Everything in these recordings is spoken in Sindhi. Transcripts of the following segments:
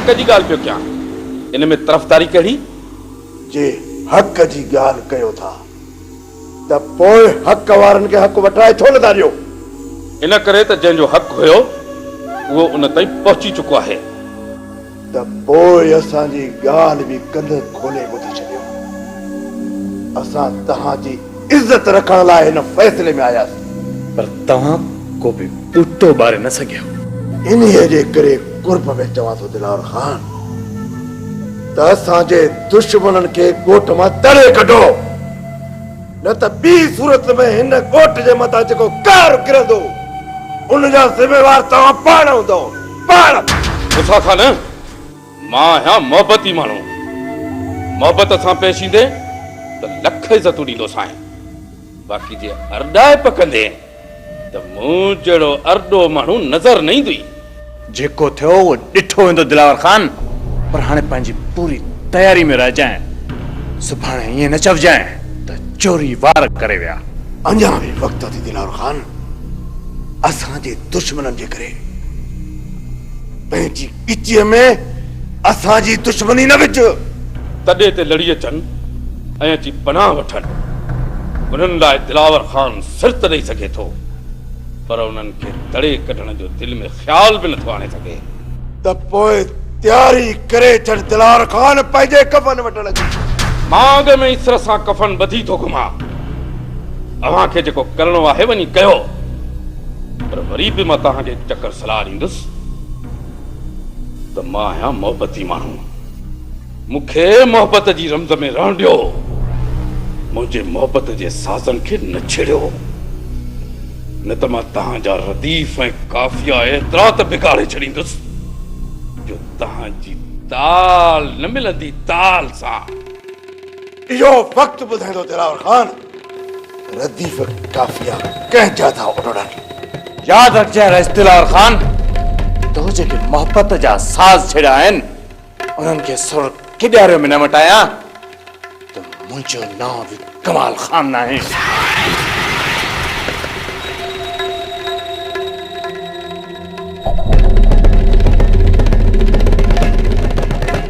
حق جي ڳالهه پيو ڪيان. ان ۾ طرفداري ڪهڙي؟ جي حق جي ڳالهه ڪيو ٿا ته پوء حق وارن کي حق وٺرائي ڇو نٿا ڏيو؟ ان ڪري ته جنهن جو حق هيو اهو ان تائين پهچي چڪو آهي. ته پوء اسان جي ڳالهه به ڪن کولي ٻڌي ڇڏيو. اسان توهان جي عزت رکڻ لاء هن فيصلي ۾ آياسين. پر توهان ڪو به ٻوٽو ٻاري نه سگهيا. انهيء جي ڪري قرب ۾ چوان ٿو دلاور خان ته اسان جي دشمنن کي ڳوٺ مان تڙي ڪڍو، نه ته ٻي صورت ۾ هن ڳوٺ جي مٿان جيڪو قهر ڪرندو، ان جا ذميوار توهان پاڻ هوندؤ، پاڻ! موسيٰ خان، مان آهيان محبتي ماڻهو. محبت سان پيش ايندين ته لک عزتون ڏيندوسانء. باقي جي ارڏائپ ڪندين ته مون جهڙو ارڏو ماڻهو نظر نه ايندوئي. جيڪو ٿيو اهو ڏٺو ويندو دلاور خان، پر هاڻي پنهنجي پوري تياري ۾ رهجانء. سڀاڻي ائين نه چوجانء ته چوري وار ڪري ويا. اڃا به وقت اٿئي دلاور خان، اسان جي دشمنن جي ڪري پنهنجي ڳچيء ۾ اسان جي دشمني نه وجهه. تڏي تي لڙي اچن ۽ اچي پناهه وٺن. انهن لاء دلاور خان سر ته ڏئي سگهي ٿو، پر انهن کي تڙي ڪڍڻ جو دل ۾ خيال به نٿو آڻي سگهي. ته پوء تياري ڪري ڇڏ دلاور خان پنهنجي ڪفن وٺڻ جي. مان اڳ ۾ ئي سر سان ڪفن ٻڌي ٿو گهمان. اوهان کي جيڪو ڪرڻو آهي وڃي ڪيو. پر وري به مان توهان کي هڪ چڪر صلاح ڏيندس ته مان آهيان محبتي ماڻهو. مون کي محبت جي رمز ۾ رهڻ ڏيو. منهنجي محبت جي سازن کي نه ڇيڙيو. نه ته مان توهان جا رديف ۽ قافيا ايترا ته بگاڙي ڇڏيندس جو توهان جي تال نه ملندي تال سان. اهو وقت ٻڌائيندو دلاور خان رديف قافيا ڪنهن جا ٿا اڏڙن. ياد رکجانء رئيس دلاور خان تو جيڪي محبت جا ساز ڇيڙيا آهن انهن کي سر ڪيڏاريو ۾ نه مٽايان ته منهنجو نانء به ڪمال خان ناهي.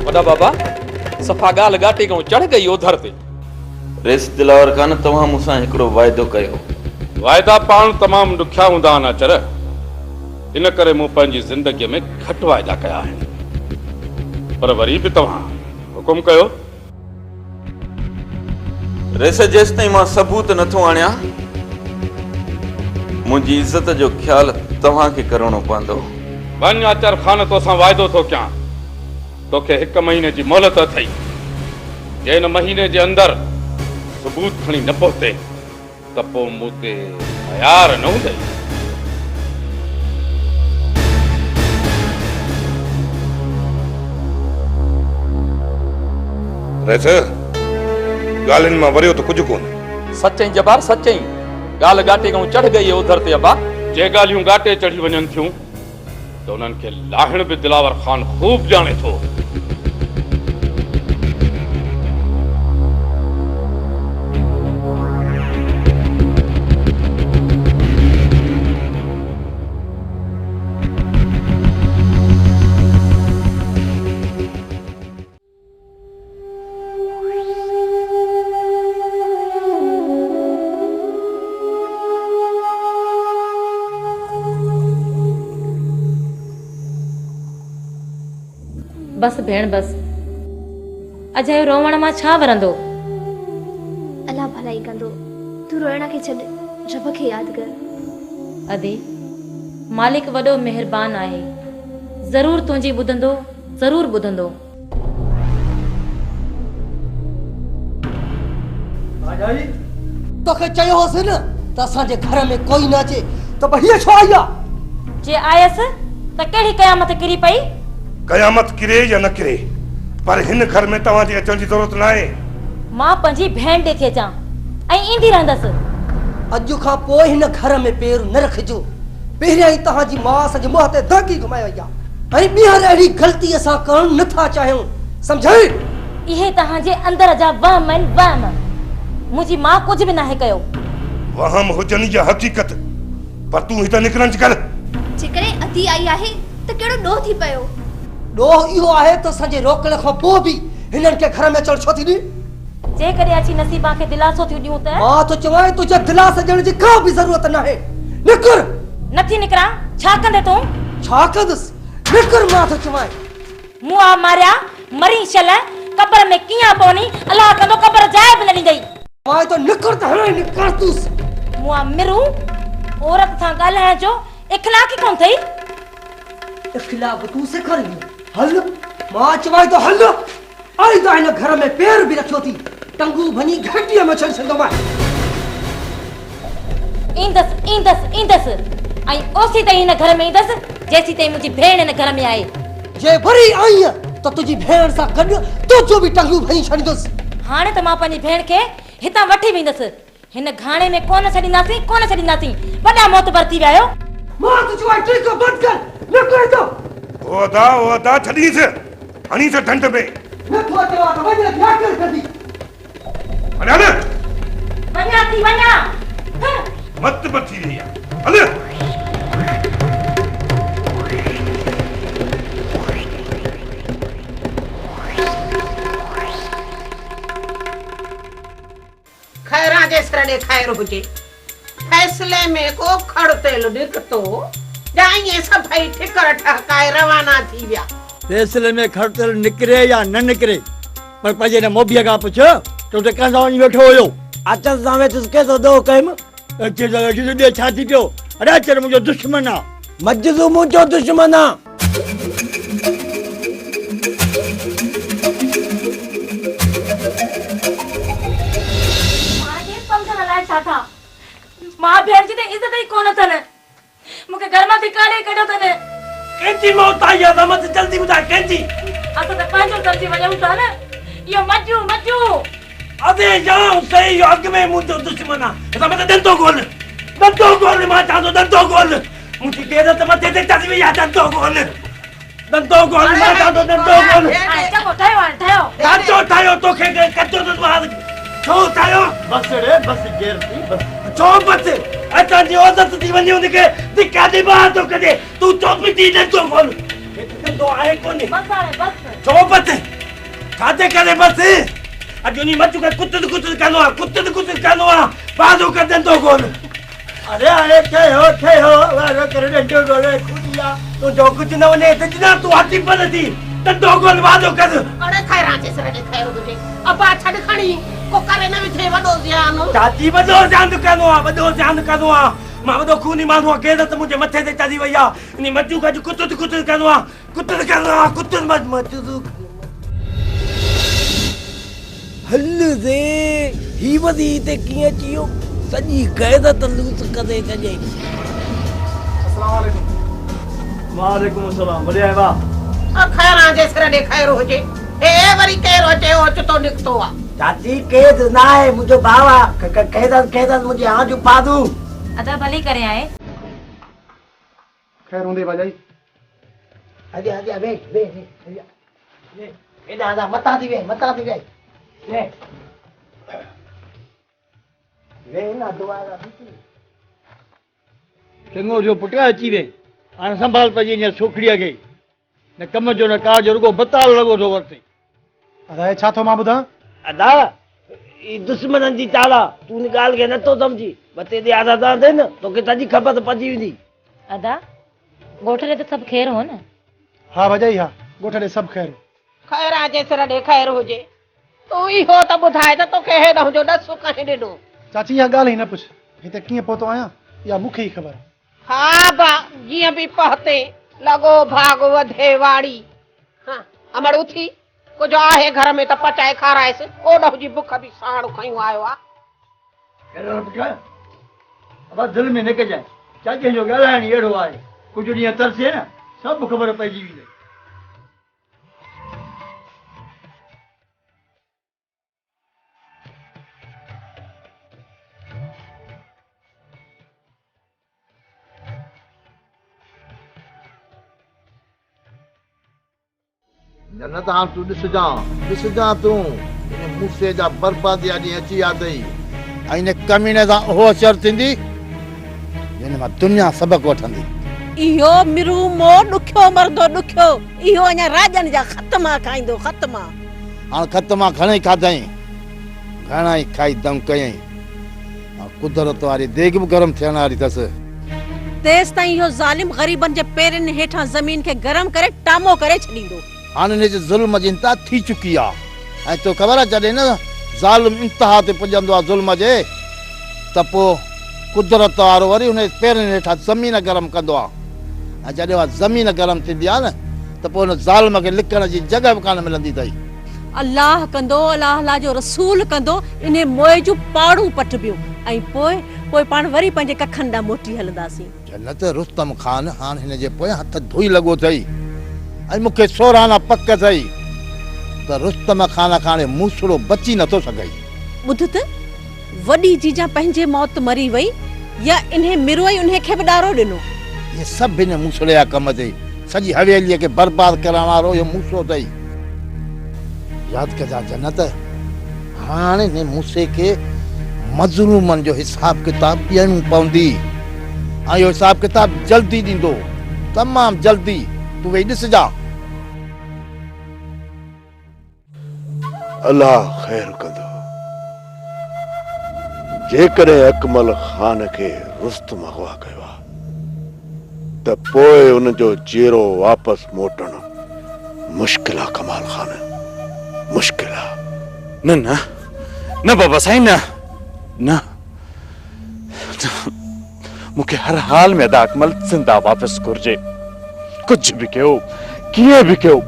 وڏا بابا صفا ڳالهه ڳاٽي کان چڙهه گئي اوڌر تي. رئيس دلاور خان توهان مون سان هڪڙو واعدو ڪيو. واعدا پاڻ تمام ڏکيا هوندا آهن اچر. ان ڪري مون پنهنجي زندگيء ۾ گهٽ واعدا ڪيا آهن. پر وري به توهان حڪم ڪيو. رئيس جيستائين مان ثبوت نه ٿو آڻيان، منهنجي عزت جو خيال توهان کي ڪرڻو پوندو. وڃ آچر خان توسان واعدو ٿو ڪيان. توکي هڪ مهيني جي مهلت اٿئي. جي ان مهيني جي اندر ثبوت کڻي نه پهتين ته پوء مون تي ميار نه هوندئي. رئيس، ڳالهين مان وريو ته ڪجهه ڪونه. سچ چئين جبار، سچ چئين. ڳالهه ڳاٽي کان چڙهه ڳئي اوڌر تي ابا. جي ڳالهيون ڳاٽي چڙهي وڃن ٿيون ته انهن کي لاهڻ به دلاور خان خوب ڄاڻي ٿو. بس ڀيڻ بس. اجايو روئڻ مان ڇا ورندو؟ الله ڀلائي ڪندو. تون روئڻ کي ڇڏ، رب کي ياد ڪر. ادي، مالڪ وڏو مهربان آهي. ضرور تنهنجي ٻڌندو، ضرور ٻڌندو. ڀاڄائي! توکي چيو هوس نه ته اسان جي گهر ۾ ڪوئي نه اچي ته به هيء ڇو آئي آ؟ جي آيس ته ڪهڙي قيامت ڪري پئي؟ قيامت ڪري يا نه ڪري پر هن گهر ۾ توهان جي اچڻ جي ضرورت ناهي. مان پنهنجي ڀيڻ ڏي ٿي اچان ۽ ايندي رهندس. اڄ کان پوء هن گهر ۾ پير نه رکجو. پهريائين توهان جي ماء اسان جي منهن تي دهڪي گهمائي وئي آ. ۽ ٻيهر اهڙي غلطي اسان ڪرڻ نه ٿا چاهيون، سمجهئي؟ اهي توهان جي اندر جا وهم آهن، وهم. منهنجي ماء ڪجهه به ناهي ڪيو. وهم هجن يا حقيقت، پر تون هتان نڪرڻ جي ڪر. جيڪڏهن ادي آئي آهي ته ڪهڙو ڏوهه ٿي پيو؟ ڏوهه اهو آهي ته اسان جي روڪڻ کان پوء به هنن کي گهر ۾ اچڻ ڇو ٿي ڏين؟ جيڪڏهن اچي نصيبان کي دلاسو ٿيون ڏيون ته. مان ٿو چوانء تنهنجي دلاسي ڏيڻ جي ڪا به ضرورت ناهي. نڪر! نٿي نڪران، ڇا ڪندين تون؟ ڇا ڪندس؟ نڪر مان ٿو چوانء. مون آ ماريا، مرين شل، قبر ۾ ڪيئن پوني، الله ڪندو قبر جاء به نه ڏيندئي. چوانء ٿو نڪر ته هڻانء نه ڪارتوس. مون آ مرون، عورت سان ڳالهائڻ جو اخلاق ئي ڪونه اٿئي. اخلاق به تون سيکاريندين. هل، مان چوانء ٿو هل. آئنده هن گهر ۾ پير به رکيو ٿي، ٽنگون ڀڃي گهٽيء ۾ ڇڏي ڇڏيندومانء. ايندس، ايندس، ايندس ۽ اوسيتائين هن گهر ۾ ايندس، جيسيتائين منهنجي ڀيڻ هن گهر ۾ آهي. جي وري آئينء ته تنهنجي ڀيڻ سان گڏ تنهنجو به ٽنگون ڀڃي ڇڏيندس. هاڻي ته مان پنهنجي ڀيڻ کي هتان وٺي ويندس. هن گهاڻي ۾ ڪونه ڇڏينداسين، ڪونه ڇڏينداسين. وڏا معتبر ٿي ويا آهيو. مان ٿو چوانء ٽيڪو بند ڪر، نه ڪر هتان. او ادا، او ادا، ڇڏينس، هڻينس ڍنڍ ۾. نه ٿو چوان ته وڃ وياڪل ڪندي. هل هل. وڃان ٿي وڃان. مت به ٿي وئي آ. هل. خيران جي سر ڏي خير هجي. فيصلي ۾ ڪو کڙ تيل نڪتو يا ائين سڀئي ٺڪر ٺهڪائي روانا ٿي ويا. فيصلي ۾ کڙ تيل نڪري يا نه نڪري پر پنهنجي هن موڀيء کان پڇ ته اتي ڪنهن سان وڃي ويٺو هيو. اچل سان ويٺس ڪيترو ڏوهه ڪيم. اچي ته ويٺس ٻيو ڇا ٿي پيو. اڙي اچل منهنجو دشمن آ. مجزو منهنجو دشمن آ. پاڻ کي سمجهڻ الائي ڇا ٿا. ماء ڀيڻ جي ته عزت ئي ڪونه اٿن. مون کي گهر مان ڌڪاڙي ڪڍيو اٿن. ڪنهن جي موت آئي آ رحمت جلدي ٻڌاء ڪنهن جي. اسان ته پنهنجو سمجهي وڃون ٿا نه. اهو مجو مجو. ادي يا حسين اهو اڳ ۾ منهنجو دشمن آ. رحمت ڏندو ڳول ڏندو ڳول مان چوان ٿو ڏندو ڳول. منهنجي غيرت مٿي تي چڙهي وئي آ ڏندو ڳول ڏندو ڳول مان چوان ٿو ڏندو ڳول. هاڻي چڱو ٺهيو هاڻي ٺهيو. ڇا ٺهيو توکي ڪچو ٿو مان ڇو ٺهيو. بس ڙي بس غيرتي بس. ڇو بس اسان جي عزت ٿي وڃي ان کي ڌڪا ڏئي ٻاهر ٿو ڪڍي تون چوپ ٿي ڏندو ڳول هي ته ڏندو آهي ڪونهي. بس هاڻي بس. ڇو بس ڇا جي ڪري بس اڄ انهي مچ کي ڪتن ڪتن ڪندو آ ڪتن ڪتن ڪندو آ بازو ڪر ڏندو ڳول. اڙي هاڻي ٺهيو ٺهيو وارو ڪر ڏنڊو ڳول خودي آ تنهنجو ڪجهه نه وڃي ته جنا تون هٽي پل ٿي ڏنڊو ڳول وارو ڪر. اڙي خيران جي سر ڏي خير هجي ابا ڇڏ کڻي ڪو ڪري نه وجهي وڏو زيان. چاچي وڏو زيان ڪندو آ وڏو زيان ڪندو آ مان وڏو خوني ماڻهو آ غيرت منهنجي مٿي تي چڙهي وئي آ انهي مچو کي اڄ ڪتن ڪتن ڪندو آ ڪتن ڪندو آ ڪتن مچو. هل ري، هي وري هتي ڪيئن اچي ويو؟ سڄي غيرت لوس ڪري ڇڏيائين. السلام عليڪم. وعليڪم السلام وري آئين وا. خيران جي سر ڏي خير هجي. هي وري ڪير اچي اوچتو نڪتو آ. چاچي ڪير ناهي منهنجو ڀاء آ. خيرن خيرن منهنجي هان جون پارون. ادا ڀلي ڪري آئين. خير هوندي ڀاڄائي. اڄ اڄ ويهه ويهه ويهه ويهه هيڏانهن هيڏانهن متان ٿي ويهه متان ٿي ويهه ويهه ويهه نه دعا لا چڱو ٿيو پٽ اچي وئين. هاڻ سنڀال پنهنجي انهيء سوکڙيء کي. نه ڪم جو نه ڪار جو رڳو بتال لڳو ٿو ورتي. ادا هي ڇا ٿو مان ٻڌان؟ ادا هي دشمنن جي چال آ، تون ان ڳالهه کي نٿو سمجهين، ٻه ٽي ڏهاڙا رهندين نه توکي سڄي خبر پئجي ويندي. ادا ڳوٺ ڏي ته سڀ خير هو نه؟ ها ڀاڄائي ها، ڳوٺ ڏي سڀ خير هو. خيران جي سر ڏي خير هجي. تون اهو ته ٻڌاء ته توکي هيڏانهن جو ڏس ڪنهن ڏنو؟ چاچي اها ڳالهه ئي نه پڇ، هتي ڪيئن پهتو آهيان اها مون کي ئي خبر آ. ها با، جيئن به پهتين، لڳو ڀاڳ وڌي واڙي. ها امڙ اٿي، ڪجهه آهي گهر ۾ ته پچائي کارائيس، اوڏهه جي بک به ساڻ کنيون آيو آ. ڪيڏانهن پٽ، ابا دل ۾ نه ڪجانء، چاچي جو ڳالهائڻ ئي اهڙو آهي، ڪجهه ڏينهن ترسين نه، سڀ خبر پئجي ويندئي. نه نه ته هاڻ تون ڏسجان، ڏسجان تون، ان موسي جا بربادي جا ڏينهن اچي ويا اٿئي. ۽ ان ڪميني سان اهو اشر ٿيندي، جنھن مان دنيا سبق وٺندي. اهو مرحومو ڏکيو مرندو ڏکيو، اهو اڃا راڄن جا خط مان کائيندو خط مان. هاڻ خط مان گهڻئي کاڌائين، گهڻائي کائي دم ڪيائين. هاڻ قدرت واري ديڳ به گرم ٿيڻ واري اٿس. تيستائين اهو ظالم غريبن جي پيرن هيٺان زمين کي گرم ڪري ٽامو ڪري ڇڏيندو. هاڻ ان جي ظلم جي انتها ٿي چڪي آ ۽ توکي خبر آ جڏهن نه ظالم انتها تي پڄندو آ ظلم جي ته پوء قدرت وارو وري ان جي پيرن هيٺان زمين گرم ڪندو آ ۽ جڏهن اها زمين گرم ٿيندي آ نه ته پوء ان ظالم کي لڪڻ جي جڳهه به ڪانه ملندي اٿئي. الله ڪندو الله الله جو رسول ڪندو انهي موئي جون پاڙون پٽبيون ۽ پوء پوء پاڻ وري پنهنجي ڪکن ڏانهن موٽي هلنداسين. جنت رستم خان هاڻ هن جي پويان هٿ ڌوئي لڳو اٿئي ۽ مون کي سورانا پڪ اٿئي ته رستم خان کان هاڻي موسڙو بچي نٿو سگهئي. ٻڌ ته وڏي جيجان پنهنجي موت مري وئي يا انهي مروئي انهي کي به ڏارو ڏنو. اهي سڀ هن موسڙي جا ڪم اٿئي. سڄي حويليء کي برباد ڪرڻ وارو اهو موسو اٿئي. ياد ڪجان جنت، هاڻ هن موسي کي مظلومن جو حساب ڪتاب ڏيڻو پوندي ۽ اهو حساب ڪتاب جلدي ڏيندو، تمام جلدي، تون ويهي ڏسجان. الله خير ڪندو. جيڪڏهن اڪمل خان کي رستم اغوا ڪيو آ ته پوء ان جو جيئرو واپس موٽڻ مشڪل آ ڪمال خان، مشڪل آ. نه نه نه بابا سائين نه نه نه مون کي هر حال ۾ ادا اڪمل زنده واپس گهرجي. ڪجهه به ڪيو، ڪيئن به ڪيو،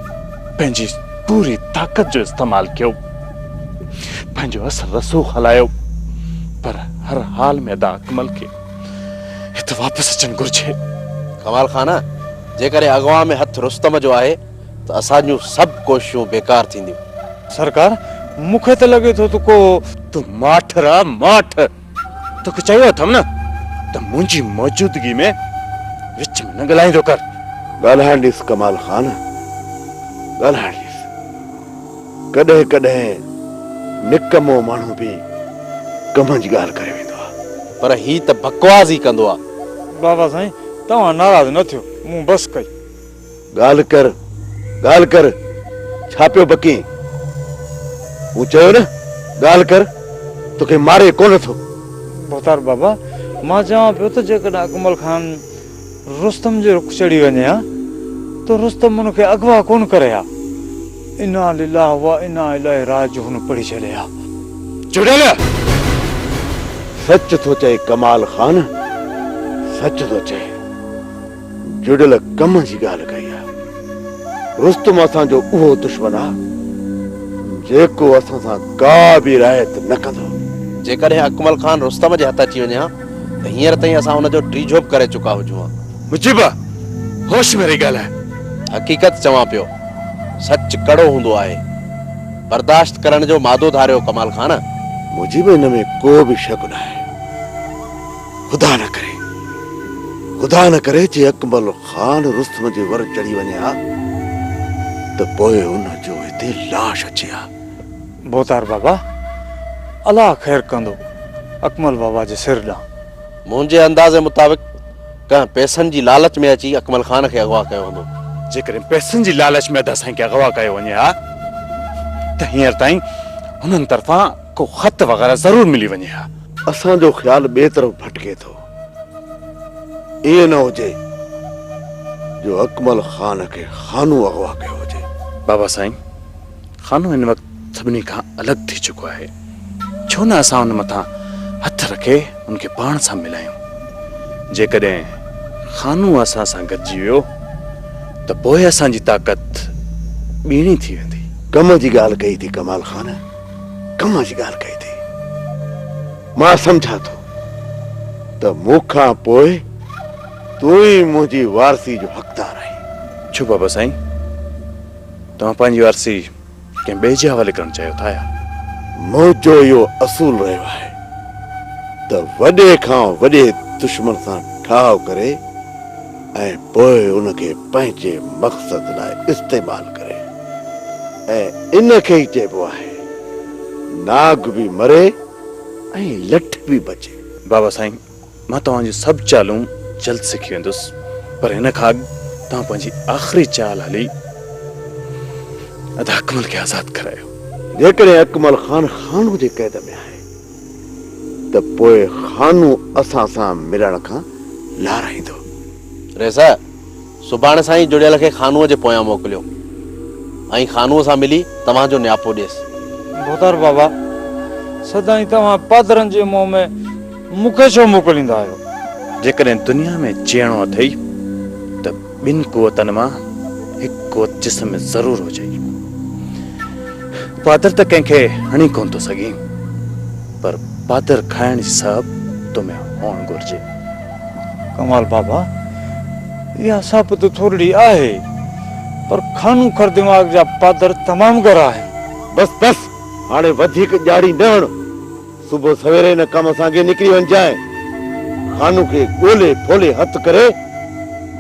پنهنجي پوري طاقت جو استعمال ڪيو، پنهنجو اثر رسوخ هلايو، پر هر حال ۾ ادا اڪمل کي هت واپس اچڻ گهرجي. ڪمال خان، جيڪڏهن اغوا ۾ هٿ رستم جو آهي ته اسان جون سڀ ڪوششون بيڪار ٿينديون. سرڪار، مون کي ته لڳي ٿو ته ڪو. تون ماٺ رهه، ماٺ. توکي چيو اٿم نه ته منهنجي موجودگي ۾ وچ ۾ نه ڳالهائيندو ڪر. ڳالهائڻ ڏيس ڪمال خان، ڳالهائڻ ڏيس. ڪڏهن ڪڏهن نڪمو ماڻهو به ڪم جي ڳالهه ڪري ويندو آهي. پر هي ته بڪواس ئي ڪندو آهي. بابا سائين، توهان ناراض نه ٿيو، مون بس ڪئي. ڳالهه ڪر، ڳالهه ڪر، ڇا پيو بڪين؟ مون چيو نه ڳالهه ڪر، توکي ماري ڪونه ٿو. ڀوتار بابا، مان چوان پيو ته جيڪڏهن اڪمل خان رستم جي رخ چڙهي وڃي ها ته رستم ان کي اغوا ڪونه ڪري ها. انا لله و انا اليه راجعون پڙهي ڇڏي ها. چڙيل! سچ ٿو چئي ڪمال خان، سچ ٿو چئي. جڙيل ڪم جي ڳالهه ڪئي آ. رستم اسان جو اهو دشمن آ، جيڪو اسان سان ڪا به رعايت نه ڪندو. جيڪڏهن اڪمل خان رستم جي هٿ اچي وڃي ها ته هينئر تائين اسان ان جو ٽيجهو به ڪري چڪا هجون ها. مجيب، هوش ۾ رهي ڳالهاء. حقيقت چوان پيو. سچ ڪڙو هوندو آهي. برداشت ڪرڻ جو مادو ڌاريو ڪمال خان. مجيب، ان ۾ ڪو به شڪ ناهي. خدا نه ڪري، خدا نه ڪري جي اڪمل خان رستم جي ور چڙهي وڃي ها ته پوء ان جو هتي لاش اچي ها. ڀوتار بابا، الله خير ڪندو، اڪمل بابا جي سر ڏانهن. منهنجي اندازي مطابق ڪنهن پئسن جي لالچ ۾ اچي اڪمل خان کي اغوا ڪيو هوندو. جيڪڏهن پئسن جي لالچ ۾ ادا سائين کي اغوا ڪيو وڃي ها ته هينئر تائين هنن طرفان ڪو خط وغيره ضرور ملي وڃي ها. اسان جو خيال ٻئي طرف ڀٽڪي ٿو. ائين نه هجي جو اڪمل خان کي خانو اغوا ڪيو هجي. بابا سائين، خانو هن وقت سڀني کان الڳ ٿي چڪو آهي. ڇو نه اسان ان مٿان هٿ رکي ان کي پاڻ سان ملايون. جيڪڏهن خانو اسان سان گڏجي ويو ته پوء اسان جي طاقت ٻيڻي ٿي ويندي. ڪم جي ڳالهه ڪئي ٿي ڪمال خان. ڪم جي ڳالهه ڪئي اٿئي. مان سمجهان ٿو ته مون کان پوء تون ئي منهنجي وارثي جو حقدار آهين. ڇو بابا سائين، توهان پنهنجي وارثي ڪنهن ٻئي جي حوالي ڪرڻ چاهيو ٿا يا؟ منهنجو اهو اصول رهيو آهي ته وڏي کان وڏي دشمن سان ٺاهه ڪري ۽ پوء ان کي پنهنجي مقصد لاء استعمال ڪري ۽ ان کي ئي چئبو آهي ناگ به مري ۽ لٺ به بچي. بابا سائين مان توهان جون سڀ چالون جلد سکي ويندس. پر ان کان اڳ توهان پنهنجي آخري چال هلي ادا اڪمل کي آزاد ڪرايو. جيڪڏهن اڪمل خان خانو جي قيد ۾ آهي ته پوء خانو اسان سان ملڻ کان لارائيندو. ريسا، سڀاڻي سان ئي جڙيل کي خانوء جي پويان موڪليو ۽ خانوء سان ملي توهان جو نياپو ڏيس. ڀوتار بابا، سدائين توهان پادرن جي منهن ۾ مون کي ڇو موڪليندا آهيو؟ جيڪڏهن دنيا ۾ جيئڻو اٿئي ته ٻن قوتن مان هڪ قوت جسم ۾ ضرور هجئي. پادر ته ڪنهن کي هڻي ڪونه ٿو سگهين، پر پادر کائڻ جي سهپ تو ۾ هئڻ گهرجي. ڪمال بابا، اها سهپ ته ٿورڙي آهي، پر خانو کر دماغ جا پادر تمام ڳرا آهن. بس بس، هاڻي وڌيڪ ڄاڙي نه هڻ. صبح سوير ان ڪم سانگي نڪري وڃجانء. خانو کي ڳولي ڦولي هٿ ڪري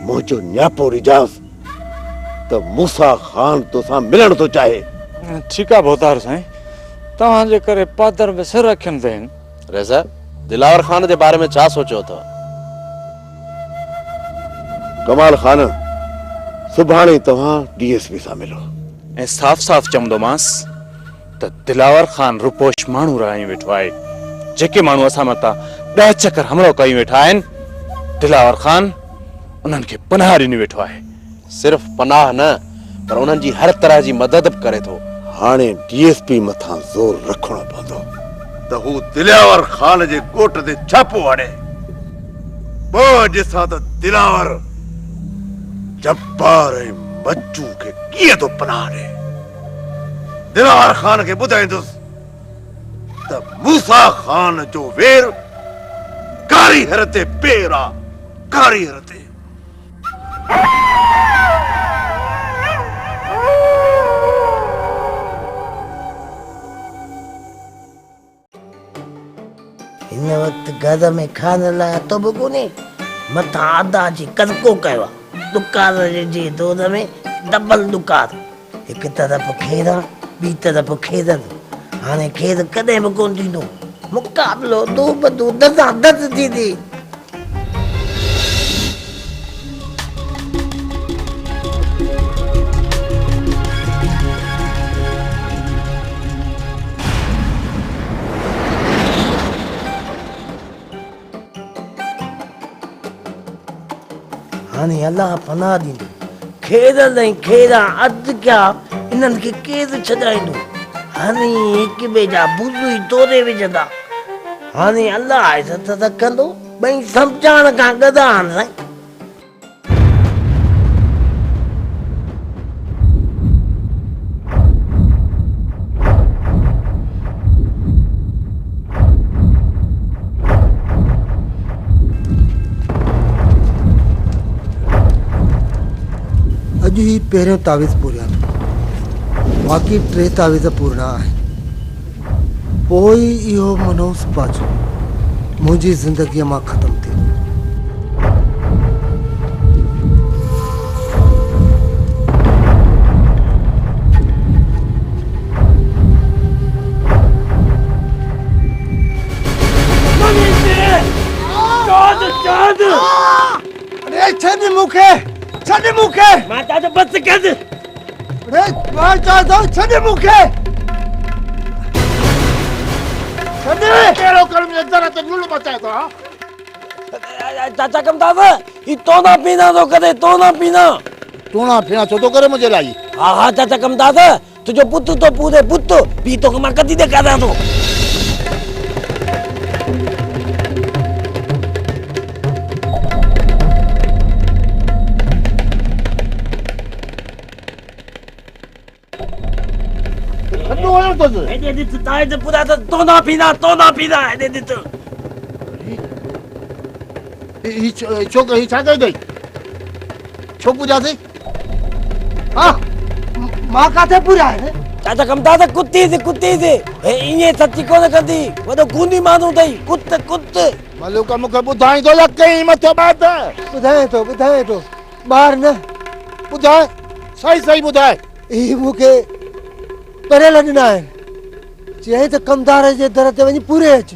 منهنجو نياپو ڏجانس ته موسيٰ خان توسان ملڻ ٿو چاهي. ٺيڪ آ ڀوتار سائين، توهان جي ڪري پادر به سر اکين تي آهن. ريزا، دلاور خان جي باري ۾ ڇا سوچيو اٿو؟ ڪمال خان، سڀاڻي توهان ڊي ايس پي سان ملو. ۽ صاف صاف چوندومانس ته دلاور خان روپوش ماڻهو رهايون ويٺو آهي. جيڪي ماڻهو اسان مٿان ڏهه چڪر حملو ڪيون ويٺا آهن، دلاور خان انهن کي پناهه ڏني ويٺو آهي. صرف پناهه نه پر انهن جي هر طرح جي مدد به ڪري ٿو. هاڻي ڊي ايس پي مٿان زور رکڻو پوندو ته هو دلاور خان جي ڳوٺ تي ڇاپو هڻي. پوء ڏسان ته دلاور جبار ۽ مچو کي ڪيئن ٿو پناهه ڏئي. دلاور خان کي ٻڌائيندس ته موسيٰ خان جو وير ڪاريهر تي پير آ، ڪاريهر تي. هن وقت گهر ۾ کائڻ لاء اٽو به ڪونهي، مٿان ادا اچي ڪڙڪو ڪيو آ. ڏڪار جي دور ۾ ڊبل ڏڪار. هڪ طرف خيران، ٻي طرف خيرن. هاڻي خير ڪڏهن به ڪونه ٿيندو. مقابلو دوبدو دزان دز ٿيندي. هاڻي الله پناهه ڏيندو. خيرل ۽ خيران اڌ ڪيا، انهن کي ڪير ڇڏائيندو؟ هڻي هڪ ٻئي جا بوزو ئي توڙي وجهندا. هاڻي الله عزت رکندو. ٻئي سمجهاڻ کان ڳرا آهن سائين. اڄ هي پهريون تعويذ پوريان ٿو. باقي ٽي تعويذ پورڻا آهن. پوء ئي اهو منحوس پاڇو منهنجي زندگيء مان ختم ٿيندو. اڙي ڇڏ مون کي ڇڏ مون کي. مان چوان ٿو بس ڪر. اڙي مان چوان ٿو ڇڏ مون کي. ڇڏ. ڪهڙو ڪرم جي در تي لڙ مچائي ٿو ها. چاچا ڪمداس هي تونا پينا ٿو ڪري تونا پينا. تونا پينا ڇو ٿو ڪري منهنجي لاء. ها ها چاچا ڪمداس تنهنجو پٽ ٿو پوري پٽ بي توکي مان ڪڍي ڏيکاريان ٿو. کڏو هنيو اٿس. هيڏي ڏس تائيد پورا ته تونا پينا تونا پينا هيڏي ڏس. هي ڇو هي ڇا ڪيو اٿئي؟ ڇو پوريا اٿئي؟ ها مان ڪاٿي پوريا آهن؟ چاچا ڪمداس ڪتي سي ڪتي سي هي ائين سچي ڪونه ڪندي وڏو گوندي ماڻهو اٿئي ڪت ڪت. ملوڪ مون کي ٻڌائيندو يا ڪئين مٿو ٻڌ؟ ٻڌايان ٿو ٻڌايان ٿو ٻار نه. ٻڌاء صحيح صحيح ٻڌاء. هي مون کي پريل ڏنا آهن. چيائين ته ڪمدار جي در تي وڃي پوري اچ.